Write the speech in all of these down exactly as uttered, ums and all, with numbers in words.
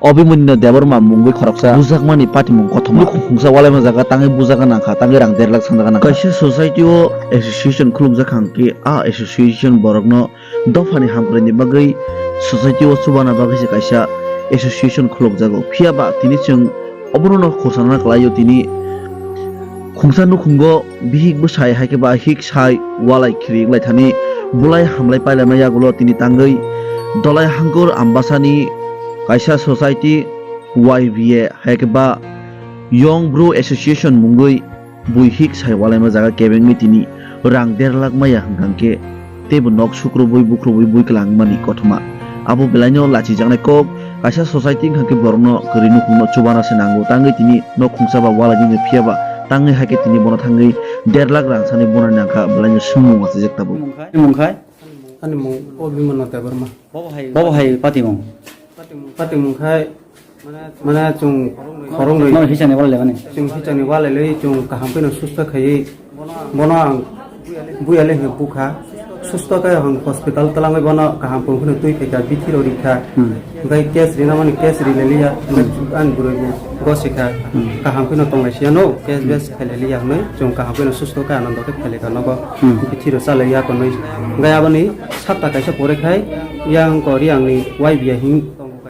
Obhimanyu Debbarma mungwi khoroksa bujakmani patimung kothoma. Nukhung khungsa walaima jaga tangwi bujagna nangkha, tangwi rang der lakh sanjagna nangkha. Kaisa society o association khulukjak hwnkhe a association borokno dophani hamkraini bagwi society o chubana bagwi se kaisa association khulukjago. Phiya ba tini chwng obono no khursa nana kwlaio tini khungsa nukhungo bihik bwsai hai khe ba hik sai walai khirik lai thani bulai hamlai pailai ma yagulo tini tangwi Dolai Hangkur Ambasani kaisa society Y B A hai khe ba Young Bru Association mungwi bui hik sai walaima jaga kebengwi tini rang der lakh maya hwnkha khe teibo nok sukrubwi bukrubwi bui kwlangmani kothoma. Abo belaino lachijaknai kok kaisa society wngkha khe borokno kwrwi nukhungno chubana se nango, tangwi tini nok khungsa ba walai nini phiya ba tangwi hai khe tini bono thangwi der lakh rang sani bonani nangkha belaino swngmung achijak tabuk. Mungkhai? Mungkhai? Ani mung Obhimanyu Debbarma. Bobo hai, bobo hai patimung? Patimung, patimung khai, mane, mane chwng khoroknwi. No, hisani wala lebani. Chwng hisani wala le, chwng kaham phano susto khaiwi. Bono ang buya le hwnwi bukha. Susto khe ang hospital twlangwi bono kaham phano twi phaikha, bithi rw rikha. Hmm. Hwnkhe case rina mani case ri le liya. Hwnkhe ani bwrwi bo gosikha. Hmm. Kaham phano tonglai siya no, case Hmm. base khailai liya hwnwi chwng kaham phano susto khe anando khe khailai kha nogo. Hmm. Bithi rw chalai ya konwi. Hwnkhe aboni sapta kaisa pore khai yang kori angni Y B A hing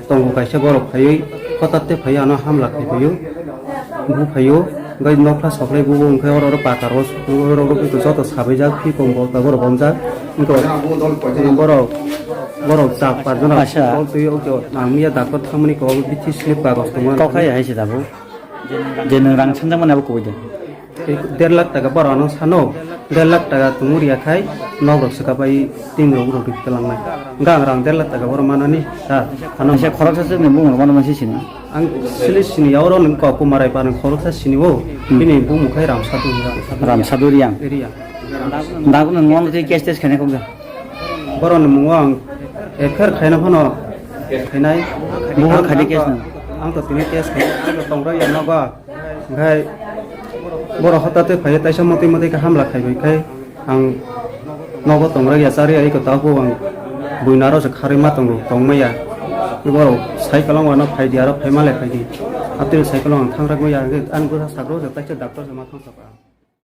tongo kaisa borok phaiwi hotatte phaiwi ano hamla khai phaio. Bu phaio, hwnkhe nokha soklai bubo hwnkhe oro oro pata ro oro oro joto sabaijak, phi kom bo taboro bomjak. Hwnkhe borok, borok chak pajana Acha. Kok twi o khe nang miya doctor thangmani kok bithi slip kagos tongma. Kok hai hai se tabuk. Je nwng rang sanjakmani abo kubui de. Der lakh taka borok ano sano, der lakh taka tongmuri ya khai nok rok swka bai team rok rok rwkhe langnai. Gang rang der lakh taka borok manani sa ano. Kaisa khoroksa se nwng bumung mano masi sini. Ang sili sini ya oro nwng kok kumarai pa nwng khoroksa sini o. Hmm. Bini bumung khai Ramsadu Riang. Ramsadu Riang. Riang. Dago nwng mano tei case test khainai kok ja. Borok ni mungo ang F I R khaina phano khainai. Buhur Ang- khadi ang case to- no. Ang to tini case khai, ang to tongrok ya nogo. Hwnkhe borok hotate phaiya taisa motwi motwi khe hamla khaibai khai ang nogo tongrok ya chari ai ko tabu ang buinaro se kharwi ma tongo tongmaya. Borok cycle wano phaidi aro phaima le phaidi. Atwi cycle ang thangrak maya hwnkhe ang bwsa sakro se taisa doctor se ma thang saka.